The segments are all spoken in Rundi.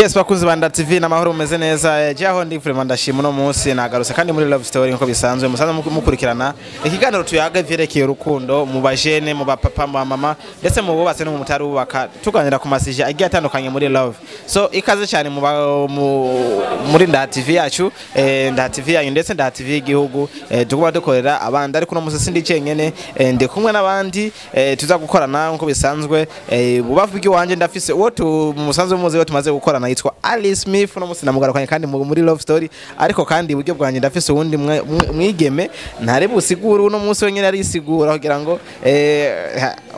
Yes, bakunzi ba Ndaha TV, namahoro, mumeze neza? Jaho ndi vraiment ndashima. Uno munsi nagarutse kandi muri Love Story nkuko bisanzwe musanzwe mukurikirana ikiganiro tuyaga ivyerekeye urukundo mu bajene, mu bapapa, mu bamama, ndetse mu bubatse no mu mutari wubaka, tuganira ku ma sujets agiye atandukanye muri love. So ikaze cyane muri Ndaha TV yacu, Ndaha TV yanyu ndetse Ndaha TV y'igihugu, tuguma dukorera abandi. Ariko uno munsi sindi cenyene, ndi kumwe n'abandi, tuza gukorana nkuko bisanzwe. Bubavu bw'iwanje ndafise uwo tu musanzwe muzi, tumaze gukorana, yitwa Alice Smith. Uno munsi namugarukanye kandi muri Love Story. Ariko kandi iburyo bwanjye ndafise uwundi mwigeme ntari busigure uno munsi, wenyine arisigura kugira ngo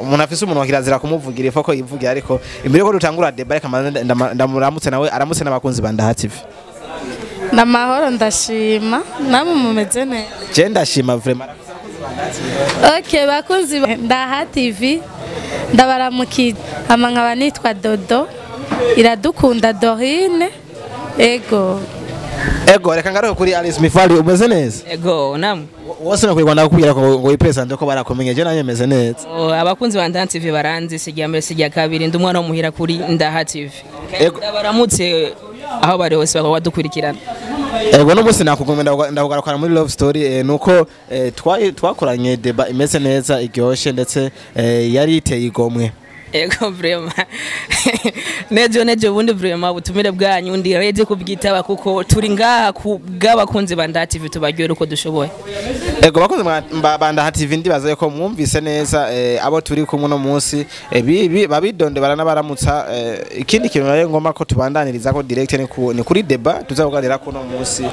umuntu afise umuntu kirazira kumuvugira ifoko yivugira. Ariko imbere ko dutangura débat, reka mbanze ndamuramutse, nawe aramutse n'abakunzi ba Ndaha TV. Namahoro, ndashima. Namwe mumeze neza? Je ndashima vraiment. Ok, bakunzi ba Ndaha TV, ndabaramukije. Hama nkaba nitwa Dodo Iradukunda Dorine, ego. Ego, reka ngaruke kuri Alice Smith. Ali, umeze neza? Ego, namwe? Wose no kwirwanda kukubwira ko ngo wipresente ko barakumenye. Je nanye meze neza. Oh, abakunzi ba Ndaha TV baranzi, sijya mbere sijya kabiri, ndi umwana w'umuhira kuri Ndaha TV. Ego. Ndabaramutse aho bari hose bakaba badukurikirana. Ego, no musi nakugumye ndakugarukana muri Love Story, nuko twakoranye débat imeze neza, iryoshe, ndetse yari iteye igomwe. Ego, vraiment, nejo nejo bundi vraiment ubutumire bwanyu ndi ready kubwitaba, kuko turi ngaha ku bw'abakunzi ba Ndaha TV, tubaryohere uko dushoboye. Ego, bakunzi ba Ndaha TV, ndibaza ko mwumvise neza abo turi kumwe no munsi, babidonde baranabaramutsa. Ikindi kintu nayo ngomba ko tubandaniriza ko direct ni kuri débat tuza kuganira ko no munsi,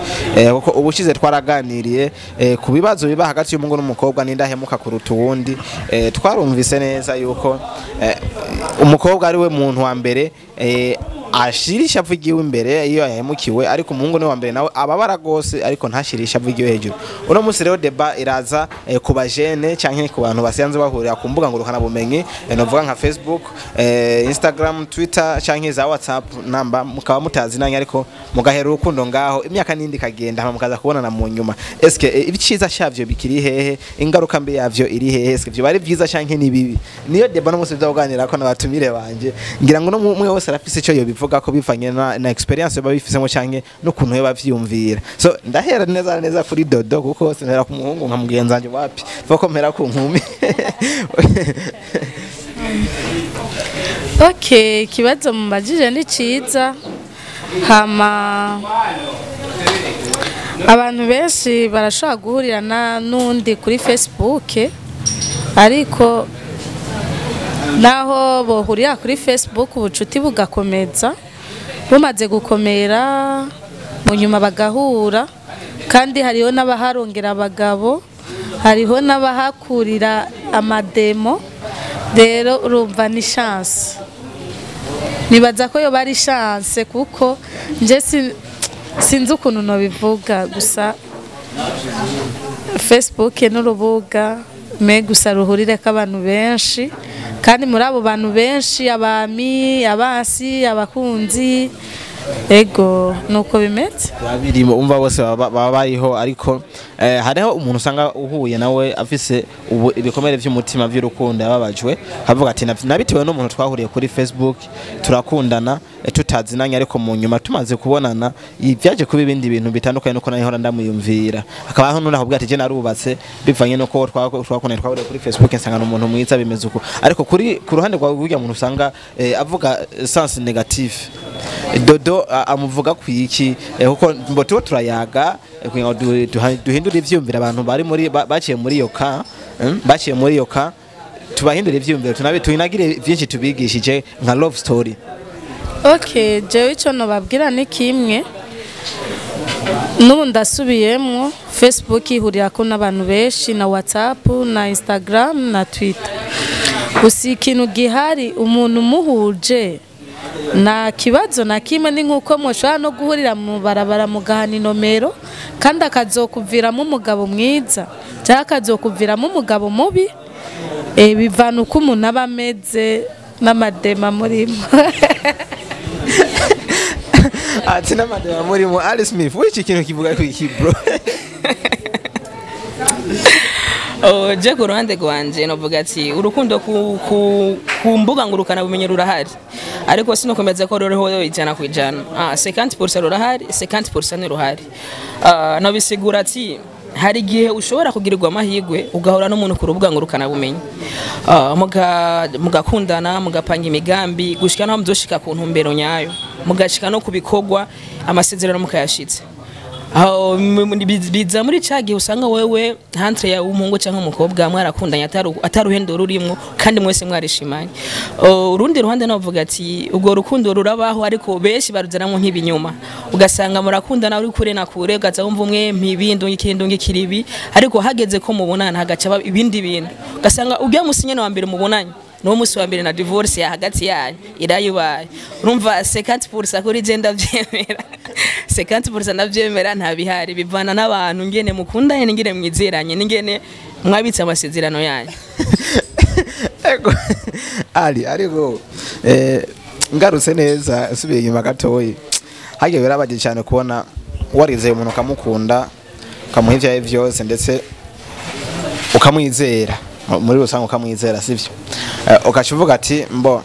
kuko ubushize twaraganiriye ku bibazo biba hagati y'umuhungu n'umukobwa, n'indahemuka kuruta uwundi. Twarumvise neza yuko umukobwa ari we muntu wa mbere ashira ishavu ryiwe imbere iyo yahemukiwe, ariko umuhungu ni wa mbere nawe ababara gose, ariko ntashire ishavu ryiwe hejuru. Uno munsi rero débat iraza ku bajene canke ku bantu basanzwe bahurira ku mbuga ngurukana bumenyi, novuga nka Facebook, Instagram, Twitter canke za WhatsApp namba, mukaba mutazinanye ariko mugahera urukundo ngaho, imyaka n'indi ikagenda, hama mukaza kubonana mu nyuma. Eske ibiciza cyavyo bikiri hehe? Ingaruka mbi yavyo iri hehe? Eske vyo bari vyiza canke ni bibi? Niyo débat no munsi tuzakuganira ko n'abatumire banje. Ngira ngo no umwe wese arafise ico yobivuga ko bivanye na experience yoba bifisemo canke n'ukuntu yoba vyiyumvira. So ndahera neza na neza kuri Dodo, kuko sinera ku muhungu nka mugenzi wanje wapi, vuga ko mpera ku nkumi. Ok, ikibazo mubajije ni ciza. Hama abantu benshi barashobora guhurira n'undi kuri Facebook, ariko naho bohurira kuri Facebook ubucuti bugakomeza, bumaze gukomera mu nyuma bagahura. Kandi hariho n'abaharongera abagabo, hariho n'abahakurira amademo. Rero urumva ni chance, nibaza ko yoba ari chance, kuko nje sinzi ukuntu nobivuga. Gusa Facebook n'urubuga me gusa ruhurireko abantu benshi, kandi muri abo bantu benshi abami, abasi, abakunzi. Ego, nuko bimeze. Babirimo, umva, bose baba bariho. Ariko hariho umuntu usanga uhuye nawe afise ibikomere vy'umutima vy'urukundo, yababajwe, avuga ati: "Nabitewe n'umuntu twahuriye kuri Facebook turakundana, tutazinanye, ariko mu nyuma tumaze kubonana byaje kuba ibindi bintu bitandukanye nuko nahora ndamuyumvira." Akabaho n'undi akubwira ati: "Je narubatse bivanye nuko twakundanye, twahuriye kuri Facebook, nsanga ni umuntu mwiza." Bimeze uko. Ariko kuri ku ruhande rwawe, burya muntu usanga avuga sens négatif, Dodo amuvuga ku iki? Kuko mbo tuba turayaga, kugira ngo duhindure ivyiyumviro abantu bari muri baciye muri iyo ka, baciye muri iyo ka, tubahindure ivyiyumviro, tunabe tunagire vyinshi tubigishije nka Love Story. Ok, jewe icyo nobabwira ni kimwe, n'ubu ndasubiyemwo: Facebook ihurirako n'abantu benshi, na WhatsApp, na Instagram, na Twitter. Gusa ikintu gihari, umuntu umuhuje nta kibazo na kimwe, ni nk'uko mushobora no guhurira mu barabara mugahana inomero, kandi akazokuviramo umugabo mwiza cyangwa akazokuviramo umugabo mubi. Bivana uko umuntu aba ameze n'amadema murimo. Ati n'amadema murimo. Alice Smith, wiki kintu kivuga ku iki, bro? Oh, je ku ruhande rwanje novuga ati urukundo ku mbuga ngurukana bumenyi rurahari, ariko sinokomeza ko ruriho 100%. 50% rurahari, 50% ntiruhari. Nobisigura ati hari igihe ushobora kugirirwa amahirwe ugahura n'umuntu ku rubuga ngurukana bumenyi, mugakundana, mugapanga imigambi gushika naho muzoshika ku ntumbero nyayo, mugashika no ku bikorwa, amasezerano mukayashitsa. Aho biza muri ca gihe usanga wewe entre yawe umuhungu canke umukobwa mwarakundanye ataruhendo rurimwo kandi mwese mwarishimanye. Urundi ruhande navuga ati ubwo rukundo rurabaho, ariko benshi baruzanamwo nk'ibinyoma, ugasanga murakundana uri kure na kure, ugaza wumva umwe mpibindi ikindi ngikiribi, ariko hageze ko mubonana hagaca ibindi bintu, ugasanga ujya musi nyene wa mbere mubonanye nuwo musi wa mbere na divorce ya hagati yanyu irayubaye. Urumva 50% kuri je ndavyemera, 50% ndavyemera, nta bihari, bivana n'abantu ngene mukundanye n'ingene mwizeranye n'ingene mwabitse amasezerano yanyu. Ego Ali, ariko ngarutse neza nsubiye inyuma gatoyi, hagiye birabaje cyane kubona warizeye umuntu ukamukunda, ukamuha ivyawe vyose, ndetse ukamwizera muri rusange, ukamwizera sivyo, ugaca uvuga ati mbo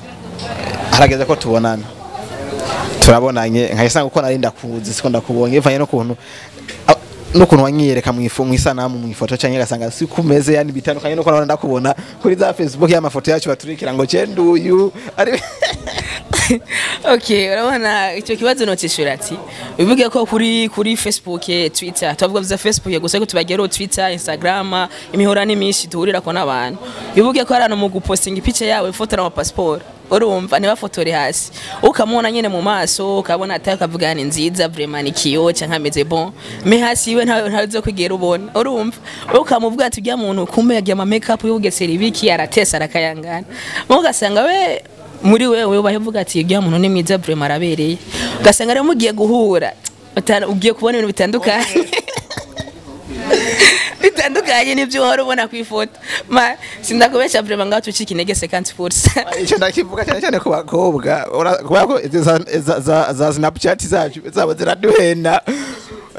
harageze ko tubonana, turabonanye, nkayisanga uko nari ndakuzi siko ndakubonye, bivanye n'ukuntu wanyiyereka mwisanamu mwifoto, canke gasanga sikumeze, yani bitandukanye nuko nabona ndakubona kuri za Facebook y'amafoto yacu baturikira ngo cenduyu ari. Okay, urabona icyo kibazo notishura ati bivuge ko kuri Facebook, Twitter, tuvuga vya Facebook gusa ko tubagero Twitter, Instagram, imihora ni myinshi duhurira ko n'abantu. Bivuge ko arano mu gupostinga ipicha yawe ifotora ama passport, urumva ntibafotore hasi, ukamubona nyene mu maso ukabona atari ukavuga ni nziza vraiment ni kiyo canke ameze bon, me hasi iwe ntawe kwigera ubona. Urumva ukamuvuga ati ujya muntu kumbe yagiye ama makeup y'ubugesera ibiki aratesa arakayangana, ugasanga we muri wewe ubahe uvuga ati ujya muntu ni mwiza vraiment arabereye, ugasanga rero mugiye guhura ugiye kubona ibintu bitandukanye bitandukanye n'ibyo uhora ubona ku ifoto. Ma sindakubesha vraiment ngaho tucika intege 50%. Icyo ndakivuga cyane cyane ku bakobwa, kubera ko izi za Snapchat zacu zabo ziraduhenda,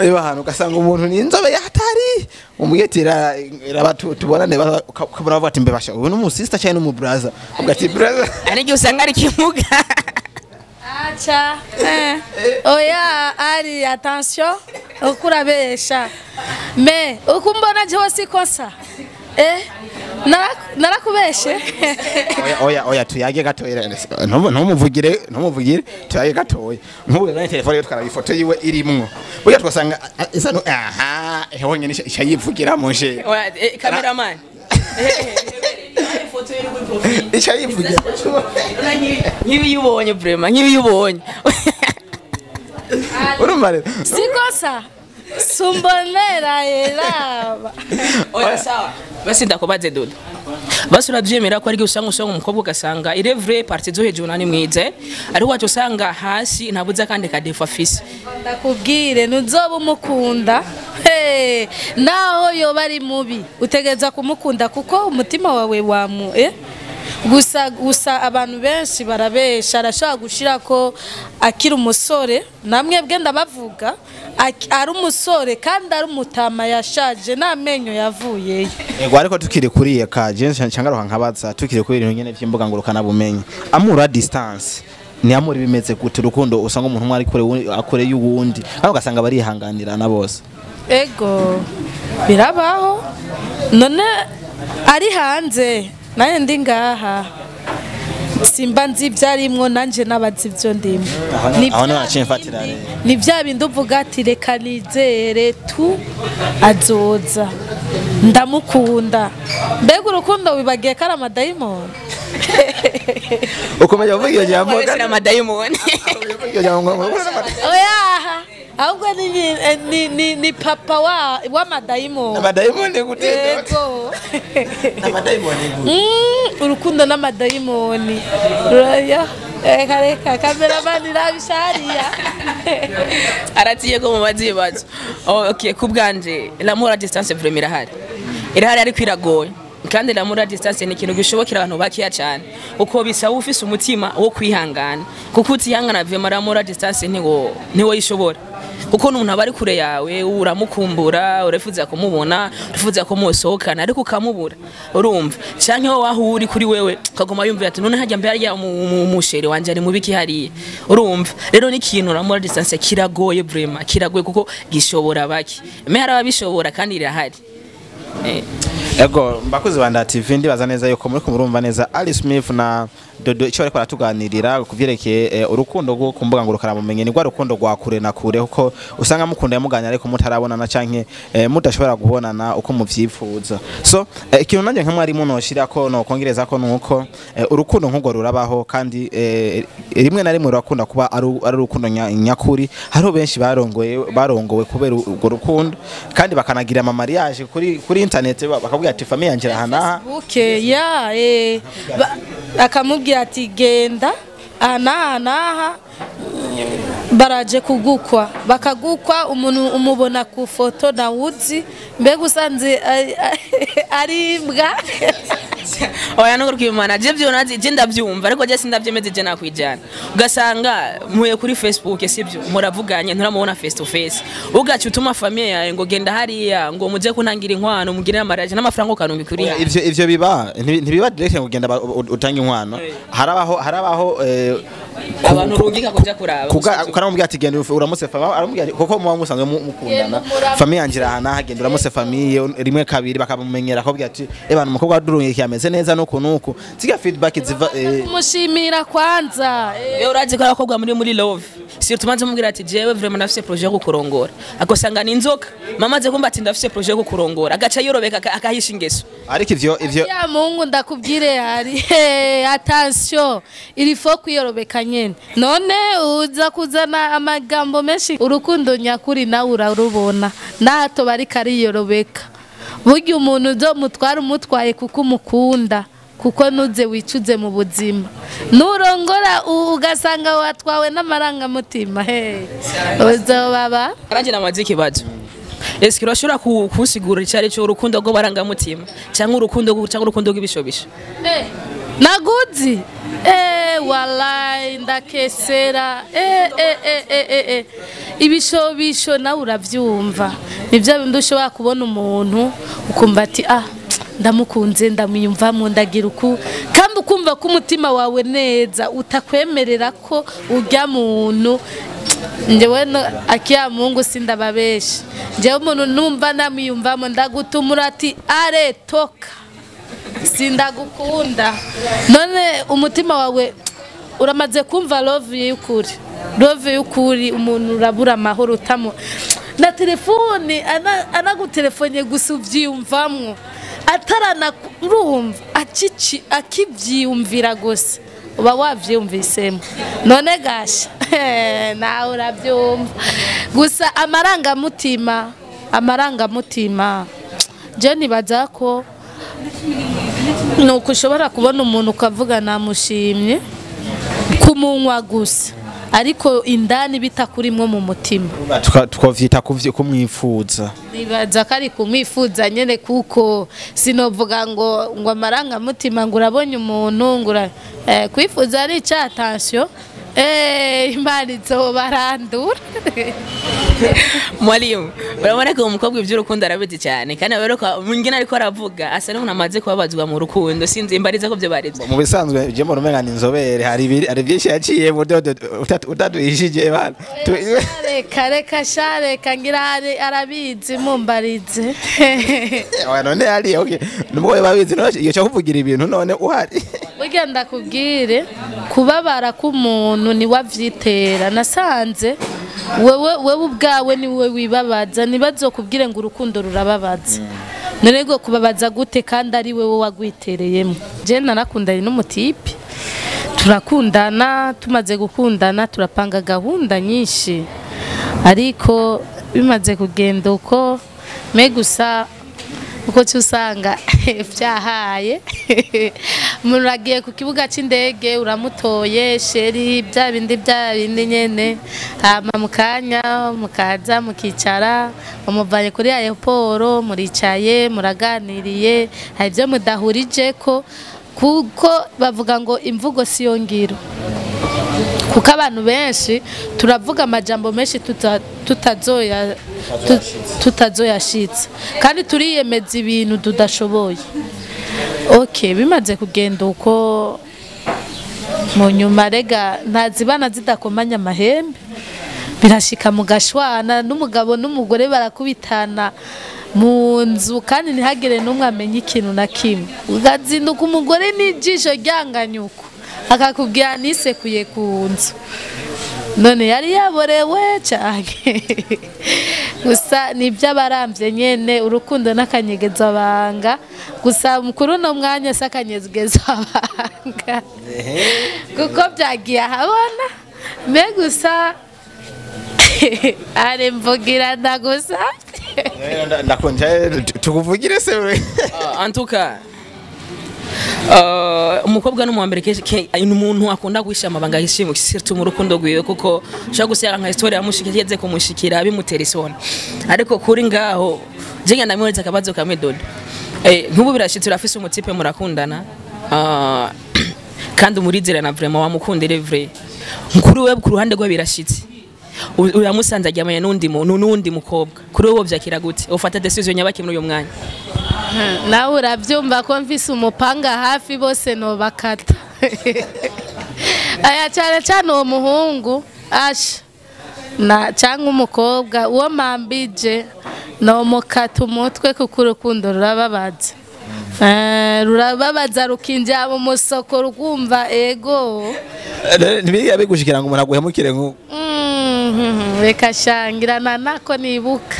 iyo ahantu ugasanga umuntu ni inzobe yahatari umwetera iraba tubonane, ukabona bavuga ati mbe basha uyu ni umusista cyangwa ni umubraza, uvuga ati braza. Hari igihe usanga ari kimuga. Acha oya ari attention ukurabesha me ukumbona jewe sikosa narakubeshe. Oya oya oya, tuyage gatoya, ntumuvugire tuyage gatoya. Nk'ubu nari telefone yo twaraba ifoto yiwe irimwo, burya twasanga isa no aha honyene ishayivugira mu nje. Oya, cameraman, ifoto iri kuri profile ishayivugira. Nk'ibi ubonye vraiment, nk'ibi ubonye. Urumva rero sikosa sumbonera yeraba. Oya sawa, basi ndakubaze Dodo, basi uravyemera ko ari usanga umukobwa ugasanga il est vrai partie zo hejuru nani mwize, ariko wacu usanga hasi ntabuza kandi kadefa afise. Ndakubwire nuzoba umukunda, hey, naho yoba ari mubi utegereza kumukunda kuko umutima wawe wamu gusa abantu benshi barabesha, arashobora gushira ko akiri umusore, namwe bwe ndabavuga ari umusore kandi ari umutama yashaje n'amenyo yavuyeyo. Ego, ariko tukiri kuri ka James ncangaruka nkabaza, tukiri kuri ibintu nyene vy'imbuga ngurukana bumenyi, amour à distance ni amour bimeze gute? Urukundo usanga umuntu umwe ari kure akore y'uwundi, kandi ugasanga barihanganirana bose. Ego birabaho, none ari hanze naye ndi ngaha, simba nzi ibyarimwo nanje n'abazi ibyo ndimo. Aho niho naciye mfatira rero. Ni bya bindi uvuga ati reka nizere tu azoza ndamukunda. Mbega urukundo wibagiye ko ari amadayimoni. Ukomeje kuvuga iyo jambo. Wese amadayimoni. Iyo jambo ngo Oya, ahubwo ni papa w'amadayimoni. Amadayimoni gute? Yego. Amadayimoni gute? Urukundo n'amadayimoni. Oya, reka reka cameraman irabishariya. Aratiye ko mubazi ibibazo. Oh, okay, ku bwanje l'amour à distance vraiment irahari, irahari ariko iragoye. Kandi l'amour à distance ni ikintu gishobokera abantu bakeya cyane, uko bisaba ufise umutima wo kwihangana, kuko utihangana vraiment l'amour à distance ntiwo yishobora, kuko n'umuntu aba ari kure yawe, uramukumbura, urifuza kumubona, urifuza ko musohokana, ariko ukamubura, urumva? Canke wowe aho uri kuri wewe ukaguma yumvira ati: "None hajya mbere harya umu chéri wanje ari mubiki hariya?" Urumva rero ni ikintu, l'amour à distance kiragoye, vraiment kiragoye, kuko gishobora bake, mais hari ababishobora kandi irahari. Ego, mbakuzi ba Nda TV, ndibaza neza yuko muri kumurumva neza Ali Smith na Dodo icyo bariko baratuganirira kuvyerekeye urukundo rwo ku mbuga ngurukanabumenyi. Ni rwa rukundo rwa kure na kure, kuko usanga mukunda muganira ariko mutarabonana canke mudashobora kubonana uko muvyifuza. So ikintu nanjye nka mwarimu noshira ko nokongereza ko nuko urukundo nk'urwo rurabaho, kandi rimwe na rimwe rurakunda kuba ari urukundo nyakuri. Hariho benshi barongowe kubera urwo rukundo, kandi bakanagira ama mariage kuri internet, bakabwira ati: "Famille yanje aha n'aha." Okay, ya akamubwira ati: "Genda aha n'aha n'aha, baraje kugukwa." Bakagukwa, umuntu umubona ku foto nawuzi, mbega usanze ari imbwa. Oya, no kwimana je byo nazi, je ndavyumva, ariko je sindavyemeze. Je nakwijana ugasanga muye kuri Facebook, sibyo, muravuganye, nturamubona face to face, ugaca utuma famille yawe ngo: "Genda hariya ngo muje kuntangira inkwano, mugire amaraje n'amafaranga," ukanumva kuri Oya, ivyo biba ntibiba direct ngo genda utange inkwano. Harabaho abantu rungika kuja kuraba. Ukaramubwira ati: "Genda uramutse famille." Aramubwira ati, kuko muba musanzwe mukundana. Genda umuramutse. "Famille yanje iri aha n'aha, genda uramutse famille." Rimwe, kabiri, bakamumenyera, akabwira ati: "Ebana, umukobwa wadurungikiye ameze neza nuku nuku." Zirya feedback ziva kumushimira kwanza. Wewe urazi ko abakobwa muri love, surtout manze mubwira ati: "Jewe vraiment ndafise projet yo kukurongora," akosanga ni inzoka. Mama aze kumba ati: "Ndafise projet yo kukurongora," agaca yorobeka, akahisha ingeso. Ariko ivyo Ya Mungu, ndakubwire, hari attention, il faut kwiyorobeka nyene. None uza kuzana amagambo menshi. Urukundo nyakuri nawe urarubona nato bariko ariyorobeka. Burya umuntu uzomutwara, umutwaye kuko umukunda, kuko nuze wicuze mu buzima nurongora ugasanga watwawe n'amarangamutima, he uzobaba. Aranje namaze ikibazo: eske urashobora kunsigurira icyo ari cyo urukundo rw'abarangamutima cyangwa urukundo rw'ibishobisho? Naguzi walai ndakesera ibishobisho nawe uravyumva, ni bya bindi ushobora kubona umuntu ukumva ati: "Ah, ndamukunze, ndamwiyumvamo, ndagira uku," kandi ukumva ko umutima wawe neza utakwemerera ko urya muntu. Njyewe akiya Mungu sindababesha, njyewe umuntu numva namwiyumvamo, ndagutumura ati: "Are toka, sindagukunda." None umutima wawe uramaze kumva love y'ukuri, love y'ukuri, umuntu urabura amahoro utamu na telefone anagutelefone gusa ubyiyumvamwo, atarana urumva akici akibyiyumvira gusa uba wabyiyumvisemo. None gasha nawe urabyumva gusa amarangamutima, je nibaza ko nuko ushobora kubona umuntu ukavuga namushimye ku munwa gusa, ariko indani bitakurimwo mu mutima. Twavyita kumwifuza. Nibaza ko ari kumwifuza nyene, kuko sinovuga ngo amarangamutima, ngo urabonye umuntu ngo kwifuza ari icya attention, Imana izobarandura. Mwalimu, urabona ko umukobwa iby'urukundo arabizi cyane, kandi rero ngena ariko aravuga asa n'umuntu amaze kubabazwa mu rukundo. Sinzi imbariza ko byo baribyo. Mu bisanzwe je mbona umenga ni inzobere, hari byinshi yaciye mu dodo utaduhishije bana. Reka reka sha, reka, ngira arabizi, mumbarize. Oya, none hari, okay, nubwo babizi, none iyo cyo kuvugira ibintu none uhari. Burya ndakubwire, kubabara k'umuntu niwe avyitera. Nasanze wewe ubwawe niwe wibabaza. Ntibazokubwire ngo urukundo rurababaza, none ngo kubabaza gute kandi ari wewe wagwitereyemo? Je narakundanye n'umu type, turakundana, tumaze gukundana turapanga gahunda nyinshi, ariko bimaze kugenda uko me gusa uko usanga Vyahaye umuntu agiye ku kibuga c'indege, uramutoye, chéri, bya bindi bya bindi nyene. Hama mukanya mukaza mukicara, umuvanye kuri aéroport, muricaye, muraganiriye, hari ibyo mudahurijeko, kuko bavuga ngo imvugo siyo ngiro, kuko abantu benshi turavuga amajambo menshi tutazoyashitsa, kandi turiyemeza ibintu tudashoboye. Okay, bimaze kugenda uko, mu nyuma rega ntazibana zidakomanya amahembe, birashika mu gashwana, n'umugabo n'umugore barakubitana mu nzu, kandi ntihagire n'umwe amenya ikintu na kimwe. Ugazinduka umugore n'ijisho ryanganyuko, akakubwira nisekuye ku nzu, none yari yaborewe cyane. Gusa ni iby'abarambye nyene, urukundo n'akanyegeza banga. Gusa mukuru no mwanya si akanyegeza banga, kuko byagiye ahabona mbe. Gusa are mvugira ndagusa. Ndakunje tukuvugire se we. En tout cas, umukobwa n'umuwambere kenshi ni umuntu akunda guhisha amabanga yishimye, surtout mu rukundo rwiwe, kuko ushobora gusanga nka histoire yamushikiye yeze kumushikira bimutera isoni. Ariko kuri ngaho je ngenda ndamweretse akabazo kamwe, Dodo. Nk'ubu birashitse, urafise umu type murakundana, kandi umurizerana, vraiment wamukundire vrai. Kuri we, ku ruhande rwe, birashitse uramusanze aryamanye n'undi muntu, n'undi mukobwa. Kuri wowe vyakira gute? Ufata décision nyabaki muri uyu mwanya? Nawe urabyumva ko mfise umupanga hafi, bose nobakata aya, cyane cyane uwo muhungu asha na cyangwa umukobwa uwo mambije, nomukata umutwe, kuko urukundo rurababaza. Rurababaza, rukinjira mu musoko, rukumva ego. Ntibiriya bigushikira ngo umuntu aguhemukire nk'uko? Reka shangirana nako nibuka.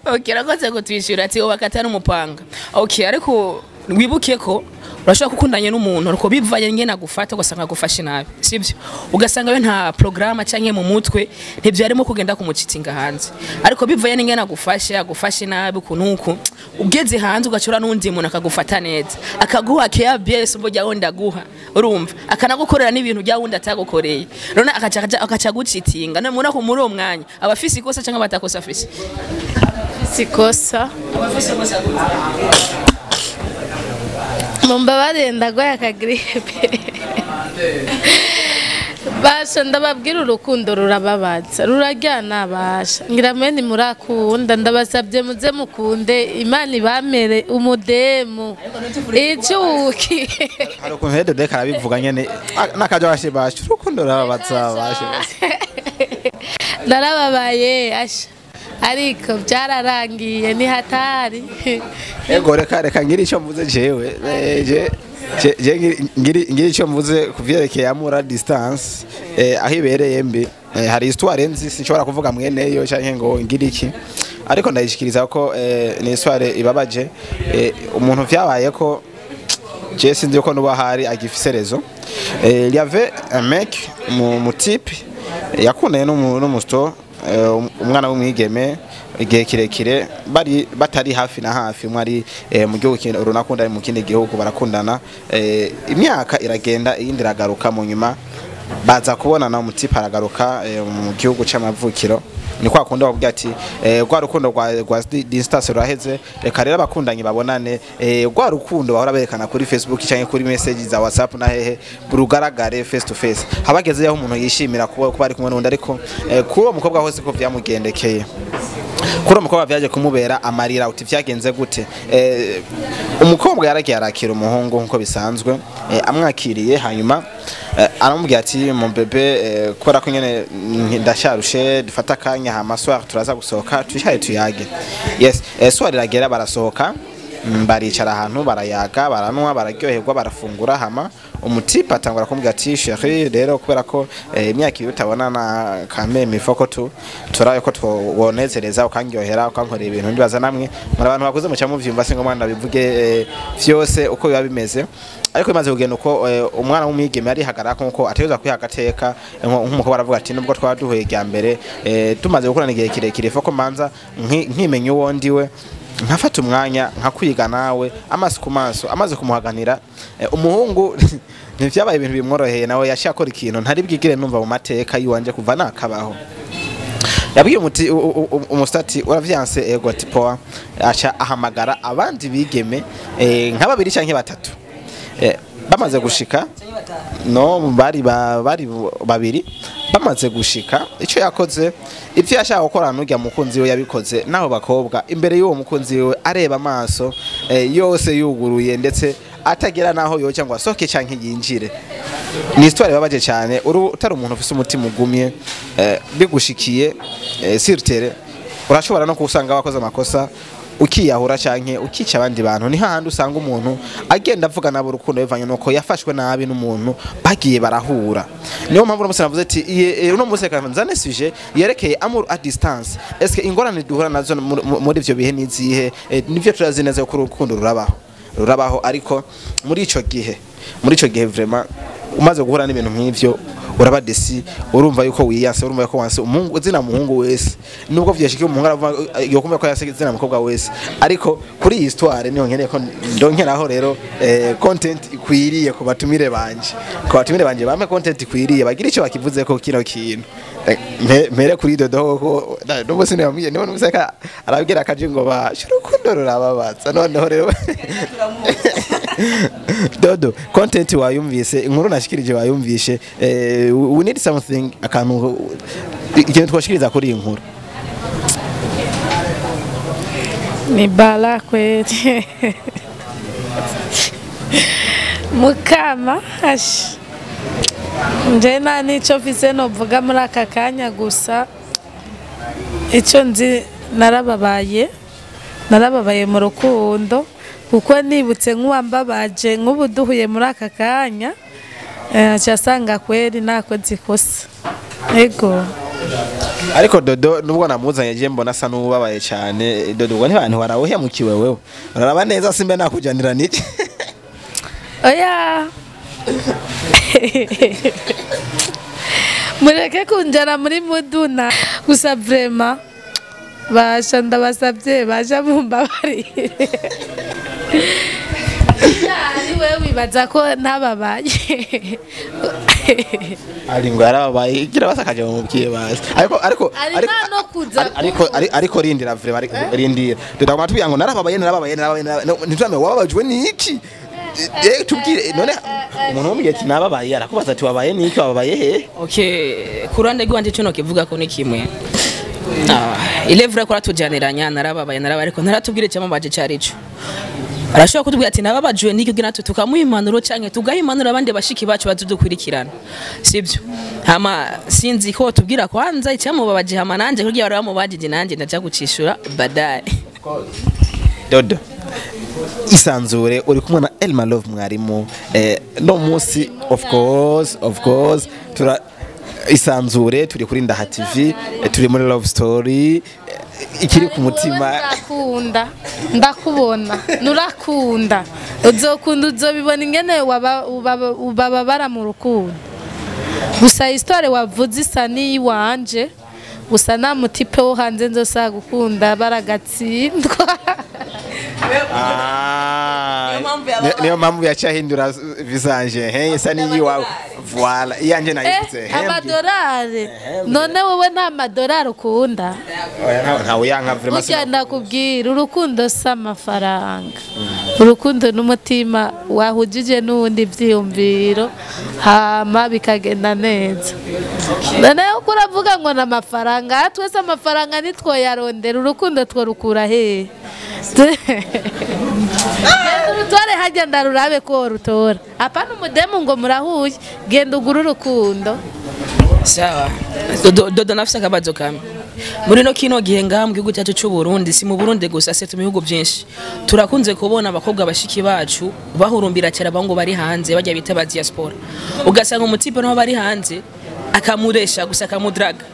Okay, rakoze kutwishyura ati ubakata n'umupanga. Okay, ariko wibuke ko urashobora gukundanye n'umuntu, ariko bivanye ngene agufata, ugasanga agufashe nabi, sibyo? Ugasanga we nta programme canke mu mutwe ntivyarimo kugenda kumucitinga hanze, ariko bivanye n'ingene agufashe, agufashe nabi ukuntu uku, ugeze hanze ugacura n'undi muntu akagufata neza, akaguha care bien umbo rya wundi aguha, urumva, akanagukorera n'ibintu bya wundi atagukoreye, none akaca gucitinga. None mubona ko muri uwo mwanya aba afise ikosa canke batakosa afise? Sikosa. Aba afise ikosa gute? Mumbabarire, ndagwaye aka grippe. Basha, ndababwira, urukundo rurababaza, ruraryana. Basha, ngira mwe murakunda, ndabasabye muze mukunde, Imana ibamere umudemu icuki. Hari ukuntu rero Dede karabivuga nyene n'akaja bashe bashe, urukundo rurababaza bashe. Narababaye asha, ariko byararangiye, ni hatari. Ego, reka ngira icyo mvuze jewe. Je ngira icyo mvuze ku vyerekeye amour à distance, aho ibereye mbi. Hari histoire nzi, sinshobora kuvuga mweneyo canke ngo ngira iki, ariko ndayishikiriza ko ni histoire ibabaje. Umuntu vyabaye ko je sinzi ko nuba hari agifise réseau. Il y avait un mec, mu type yakundanye n'umusto, umwana w'umwigeme, igihe kirekire bari batari hafi na hafi, umwe ari mu gihugu runaka, undi ari mu kindi gihugu. Barakundana, imyaka iragenda, iyindi iragaruka, mu nyuma baza kubonana. Umu type aragaruka mu gihugu c'amavukiro. Ni kwa kundi bavuga ati rwa rukundo rwa distance ruraheze, reka rero abakundanye babonane, rwa rukundo bahora berekana kuri Facebook cyangwa kuri message za WhatsApp na hehe rugaragare face to face. Habageze yaho umuntu yishimira kuba ari kumwe n'undi. Ariko kuri uwo mukobwa hose ko vyamugendekeye, kuri uwo mukobwa vyaje kumubera amarira. Uti vyagenze gute? Umukobwa yaragiye arakira umuhungu nkuko bisanzwe. Amwakiriye, hanyuma aramubwira ati: "Mon bébé, kubera ko nyene ndasharushe, dufata akanya, hama soir turaza gusohoka, twicare tuyage." Yes, soir iragera, barasohoka. Baricara ahantu, barayaga, baranwa, bararyoherwa, barafungura. Hama umutipe atangura kumbwira ati: "Chéri, rero kubera ko imyaka 2 utabonana, kameme ifoko tu turaye ko twonezereza, ukandyohera, ukankorera ibintu." Ndibaza namwe muri abantu bakuze muca muvyumva, singo mwana bivuge vyose uko biba bimeze. Ariko bimaze kugenda uko, umwana w'umwigeme arihagarara nkuko ategerezwa kwiha agateka nk'umukobwa. Aravuga ati: "Nubwo twaba duhuye rya mbere, tumaze gukorana igihe kirekire, foko manza nkimenya uwo ndiwe, nkafata umwanya nkakwiga nawe amaso ku maso." Amaze kumuhaganira, umuhungu ntivyabaye ibintu bimworoheye. Nawe yaciye akora ikintu ntari bwigire numva mu mateka yiwanje kuva nakabaho. Yabwiye umuti umusitati: "Uravyanse?" "Ego." Ati: "Poa." Aca ahamagara abandi bigeme nka babiri canke batatu. Bamaze gushika, no bari bari babiri, bamaze gushika, icyo yakoze, ivyo yashaka gukora n'urya mukunzi we, yabikoze naho bakobwa imbere y'uwo mukunzi we, areba amaso yose yuguruye, ndetse atagera naho yoca ngo asohoke canke yinjire. Ni histoire ibabaje cyane. Uri utari umuntu ufise umutima ugumye, bigushikiye, sur terre urashobora no kusanga wakoze amakosa, ukiyahura canke ukica abandi bantu. Ni hahandi usanga umuntu agenda avuga nabo urukundo bivanye nuko yafashwe nabi n'umuntu bagiye barahura. Niyo mpamvu uno munsi navuze ati uno munsi reka nzane sujet yerekeye amour à distance. Est-ce que ingorane duhura nazo muri ivyo bihe nizihe? Nivyo turazi neza ko urukundo rurabaho, rurabaho, ariko muri ico gihe vraiment umaze guhura n'ibintu nk'ivyo, uraba déçu, urumva yuko wiyanse, urumva yuko wanse umuhungu, zina muhungu wese. Nubwo vyashikiye umuhungu, aravuga yokumva ko yase zina mukobwa wese. Ariko kuri iyi histoire niho nkeneye ko ndongeraho rero content ikwiriye ku batumire banje, bampe content ikwiriye, bagira ico bakivuze ko kino kintu. Mpere kuri dodo ko nubwo sinababwiye, niho numvise ka arabwira akaje ngo ba urukundo rurababaza. Noneho rero Dodo, content wayumvise, inkuru nashikirije wayumvishe. We need something, akantu, ikintu twashikiriza kuri iyi nkuru. Ni bala kweli, mukama ashi nje nta n'icyo mfise novuga muri aka kanya. Gusa icyo nzi, narababaye, narababaye mu rukundo, kuko nibutse nk'uwambabaje nk'ubu duhuye muri aka kanya, asanga kweri nakoze ikosa, ego. Ariko Dodo, nubwo namuzanye, je mbona asa n'ubabaye cyane. Dodo, ubwo ntibantu warawuhemukiwe wewe? Uraraba neza, simbe nakujanira niki? Oya, mureke kunjana muri muduna. Gusa vraiment basha ndabasabye, baja mumbabarire. Ari wewe wibaza ko ntababaye? Ari ngo yarababaye, igira basakaje mumubwiye basi. Ariko Ari ariko nta no kuza. Ariko rindira vraiment, ariko rindira. Dodo, tubwira ngo narababaye, narababaye, narababaye, narababaye. Ntitwame wababajwe niki? Tubwire none, umuntu wumubwiye ati nababaye, arakubaza ati wabaye niki, wababaye he? Okay, ku ruhande rwanje cyo nokivuga ko ni kimwe. Il est vrai ko aratujaniranya narababaye, narabaye, ariko ntaratubwire icyamubaje cyari cyo. Arashobora kutubwira ati nababajwe n'iki, kugira natwe tukamuha impanuro canke tugaha impanuro abandi bashiki bacu bazodukurikirana, sibyo? Hama sinzi ko tubwira kwanza icyamubabaje, hama nanje kugira bari bamubajije, nanje ndaja gucishura baadaye. Dodo, isanzure, uri kumwe na Elma Love mwarimu. No munsi, of course tura isanzure, turi kuri Ndaha TV, turi muri Love Story, ikiri ku mutima. Ndakunda, ndakubona nurakunda, uzokunda, uzobibona ingene ubababara mu rukundo. Gusa histoire wavuze isa n'iyiwanje, gusa nta mutipe wo hanze nzosaba gukunda, baragatsindwa. Ah, Niyo mpamvu yababaye. Niyo mpamvu yaciye ahindura visage he, isa n'iyiwawe. Voilà, iyanje nayifutse. Amadorari, none wowe nta madorari ukunda? Oya, ntawe yanka vraiment. Burya ndakubwira, urukundo si amafaranga, urukundo n'umutima wahujije n'uwundi byiyumviro, hama bikagenda neza. Noneho uko uravuga ngo ni amafaranga, aha twese amafaranga ntitwoyarondera, urukundo tworukura hehe? Genda urutore hajya, ndarurabe ko rutora, apana umudemu ngo murahuye. Genda ugure urukundo. Sawa Dodo, Dodo, nafise akabazo kamwe. Muri no kino gihe ngaha mu gihugu cyacu cy'u Burundi, si mu Burundi gusa, se mu bihugu byinshi, turakunze kubona abakobwa bashiki bacu bahurumbira cyane abahungu bari hanze, bajya bita ba diaspora. Ugasanga umutipe naho bari hanze akamuresha gusa, akamudraga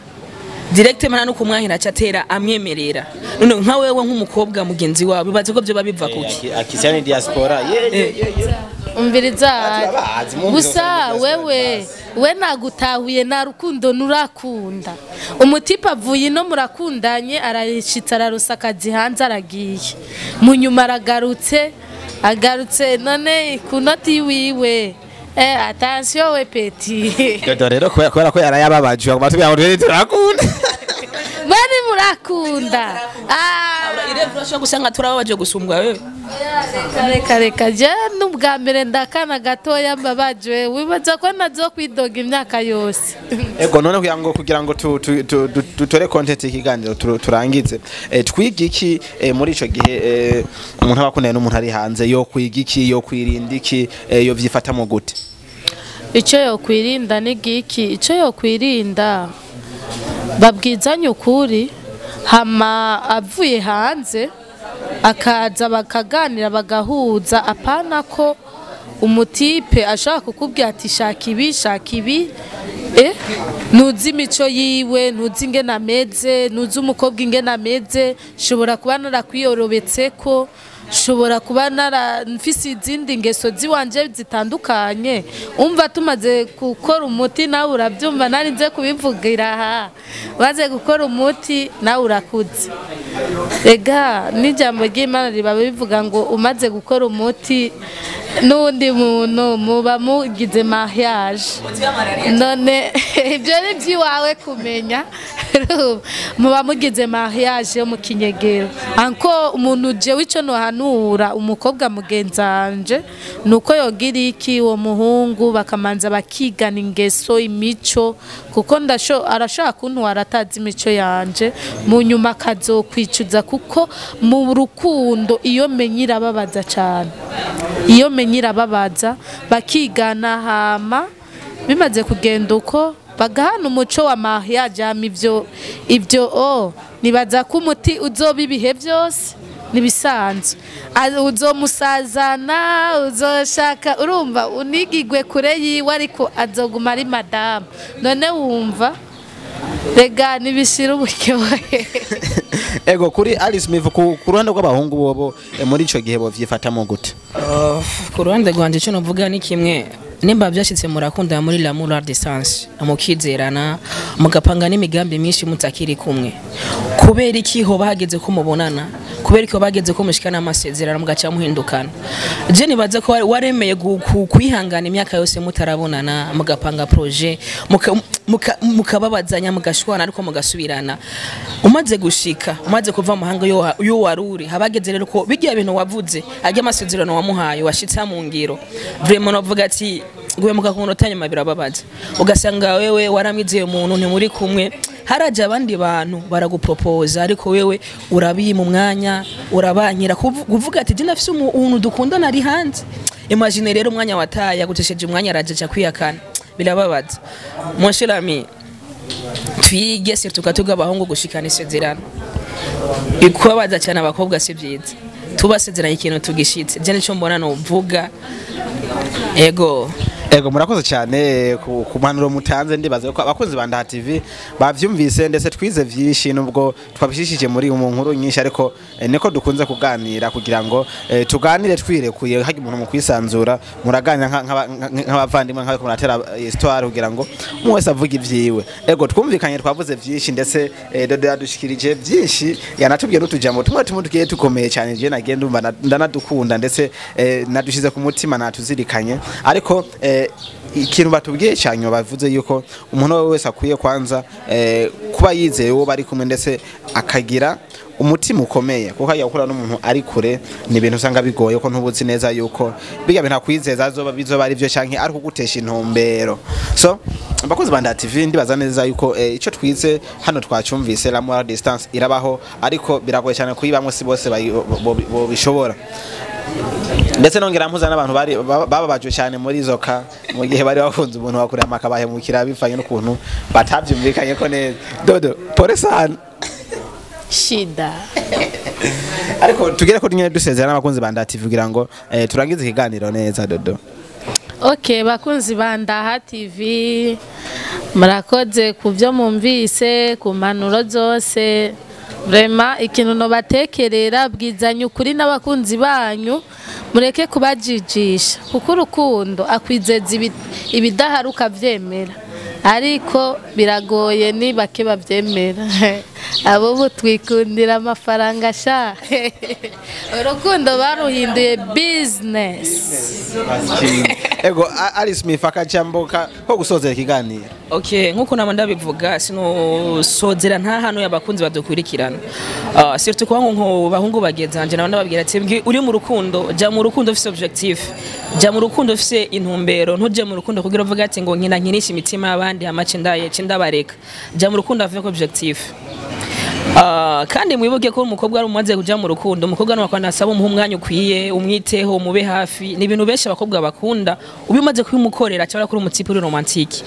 directement, no kumwahira acatera amwemerera. None nka wewe nk'umukobwa mugenzi wawe, bibaze ko byo babiva kuki? Akisiyani diaspora ye ye ye ye. Umviriza. Abazi, mwumvise gusa usanga wewe we nagutahuye, nta rukundo nurakunda. Umutipe avuye ino, murakundanye, arashitse, ararusa akazi hanze, aragiye, mu nyuma aragarutse, agarutse none ku noti wiwe. Attention we petit. Dodo rero kubera ko yarayababaje, baguma tubwira ngo rero turakunda. Mwari murakunda. Ah. Irevura ushobora gusanga turababaje gusumbwa wewe. Reka reka, je n'ubwa mbere ndakana gatoya mbabajwe, wibaza ko nazo kwidoga imyaka yose. Ego, none kugira ngo dutore content y'ikiganiro, turangize, twiga iki muri ico gihe umuntu aba akundanye n'umuntu ari hanze? Yo kwiga iki? Yo kwirinda iki? Yo vyifatamo gute? Icyo yokwirinda ni giki? Icyo yokwirinda, babwizanye ukuri, hama avuye hanze akaza bakaganira, bagahuza. Apana ko umutipe ashaka kukubwira ati shaka ibi, shaka ibi, ntuzi imico yiwe, ntuzi ingene ameze, ntuzi umukobwa ingene ameze. Shobora kuba narakwiyorobetse, ko shobora kuba nara mfise izindi ngeso ziwanje zitandukanye. Umva, tumaze gukora umuti nawe urabyumva, nari nze kubivugira aha, maze gukora umuti nawe urakuze. Ega n'ijambo ry'Imana riba bivuga ngo umaze gukora umuti n'undi muntu muba mugize mariage. None ibyo ni iby'iwawe kumenya. Muba mugize mariage yo mu kinyegero. Anko umuntu, jewe ico nohanura umukobwa mugenzanje nuko yogira iki, uwo muhungu bakamanza bakigana ingeso, imico, kuko ndasho arashaka kuntwara atazi imico yanje, mu nyuma akazokwicuza, kuko mu rukundo iyo menye irababaza cyane, iyo menye irababaza. Bakigana, hama bimaze kugenda uko bagahana umuco wa mariage, hama ibyo o nibaza ko umuti uzoba ibihe byose nibisanzwe. Uzomusazana, uzoshaka, urumva, unigigwe kure yiwe, ariko azoguma ari madamu. None wumva rega nibishira uburyohe. Ego, kuri Alice Smith, ku ruhande rw'abahungu bobo, muri ico gihe bovyifatamo gute? Ku ruhande rwanje icyo navuga ni kimwe: nimba byashyitse murakundana muri l'amour à distance, mukizerana, mugapanga n'imigambi myinshi mutakiri kumwe, kubera iki hoba hageze ko mubonana? Kubera iki hoba hageze ko mushikana amasezerano mugaca muhindukana? Je nibaza ko waremeye kwihangana imyaka yose mutarabonana, mugapanga projet, mukababazanya, mugashwana, ariko mugasubirana. Umaze gushika, umaze kuva mu mahanga yo waruri, habageze rero ko bijya bintu wavuze, ajya amasezerano wamuhaye washitse mu ngiro, vraiment navuga ati guhemuka ku munota nyuma birababaza. Ugasanga wewe waramwizeye umuntu, ntimuri kumwe, haraje abandi bantu baragupropoza, ariko wewe urabima umwanya, urabankira kuvuga ati je ndafise umuntu dukundana ari hanze. Imagine rero umwanya wataye, agutesheje umwanya, araje aca kwiyakana, birababaza. Mon cher ami, twige surtout katuga abahungu gushikana isezerano. Ikubabaza cyane abakobwa si byiza, tubasezeranye ikintu tugishitse. Je nico mbona novuga, ego. Ego, murakoze cyane ku mpanuro mutanze. Ndibaza ko abakunzi ba Ndaha TV bavyumvise, ndetse twize vyinshi nubwo twabishishije muri mu nkuru nyinshi, ariko niko dukunze kuganira kugira ngo tuganire twirekuye, hagi umuntu mu kwisanzura, muraganira nk'abavandimwe, nk'abariko muratera histoire, kugira ngo umwe wese avuge ivyiwe. Ego, twumvikanye, twavuze vyinshi, ndetse Dodo yadushikirije vyinshi, yanatubwiye n'utujambo tumwe tumwe tugiye tukomeye cyane. Je nagiye ndumva ndanadukunda, ndetse nadushize ku mutima, natuzirikanye. Ariko ikintu batubwiye cyane, bavuze yuko umuntu wese akwiye kwanza kuba yizeye uwo bari kumwe, ndetse akagira umutima ukomeye, kuko hajya gukura n'umuntu ari kure ni ibintu usanga bigoye, ko ntubuzi neza yuko bijya bintu akwizeza azoba bizoba ari byo canke ari kugutesha intumbero. So abakozi ba Ndaha TV, ndibaza neza yuko ico twize hano twacumvise. L'amour à distance irabaho, ariko biragoye cyane kuyibamwo, si bose bobishobora. Ndetse nongera mpuza n'abantu bari bababajwe cyane muri izo ka mu gihe bari bakunze umuntu bakurira amakabahemukira bivanye n'ukuntu batavyumvikanye ko neza. Dodo, pole sana. Shida. Ariko tugere ko nyine dusezera n'abakunzi ba Ndaha TV kugira ngo turangize ikiganiro neza, Dodo. Okay, bakunzi ba Ndaha TV, murakoze ku byo mwumvise, ku mpanuro zose. Vraiment ikintu nobatekerera, bwizanye ukuri n'abakunzi banyu, mureke kubajijisha, kuko urukundo akwizeza ibidahari ukavyemera, ariko biragoye ni bake bavyemera. Abo ubu twikundira amafaranga sha, urukundo baruhinduye business. Ego, Alice Smith, akajambo ko gusozera ikiganiro. Okay, nkuko nama ndabivuga, sinosozera nta hano y'abakunzi badukurikirana. Surtout kwa nko bahungu bagenzi banje, nabo ndababwira ati uri mu rukundo, ja mu rukundo ufise objectif, ja mu rukundo ufise intumbero, ntuje mu rukundo kugira uvuga ati ngo nkina nkinisha imitima y'abandi amace ndaye ndabareka. Ja mu rukundo avec objectif. Kandi mwibuke ko umukobwa ari umaze kuja mu rukundo, umukobwa n'uwakwana asaba umuha umwanya ukwiye, umwiteho, umube hafi. Ni ibintu benshi abakobwa bakunda, ubimaze kubimukorera cyangwa kuri umutipe uri romantique.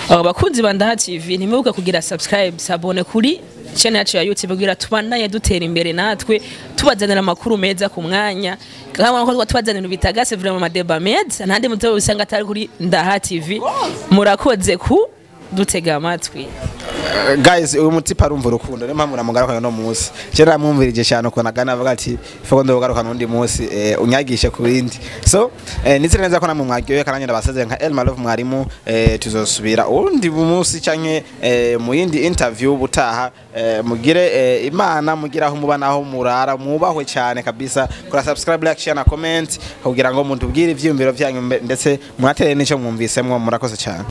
Bakunzi ba Ndaha TV, ntimwibuke kugira subscribe, s'abonner kuri channel yacu ya YouTube kugira tubandanye dutera imbere natwe, tubazanira amakuru meza ku mwanya, kandi ko tubazanira ibintu bitagase, vraiment amadeba meza ntandi muto usanga atari kuri Ndaha TV. Murakoze ku dutega amatwi. Guys, uyu mutipe arumva urukundo, niyo mpamvu namugarukanye uno munsi. Je namwumvirije cyane ukuntu agana avuga ati ifoko ndogaruka n'undi munsi, unyagishe ku bindi. So nizere neza ko namwe mwaryohewe, kandi ndabasezeye nka Elma Love mwarimu. Tuzosubira uwundi munsi canke mu yindi interview butaha. Mugire Imana, mugire aho muba naho murara, mwubahwe cyane kabisa. Kora subscribe, like, share na comment kugira ngo mutubwire ivyiyumviro vyanyu, ndetse munatere n'ico mwumvisemwo. Murakoze cyane.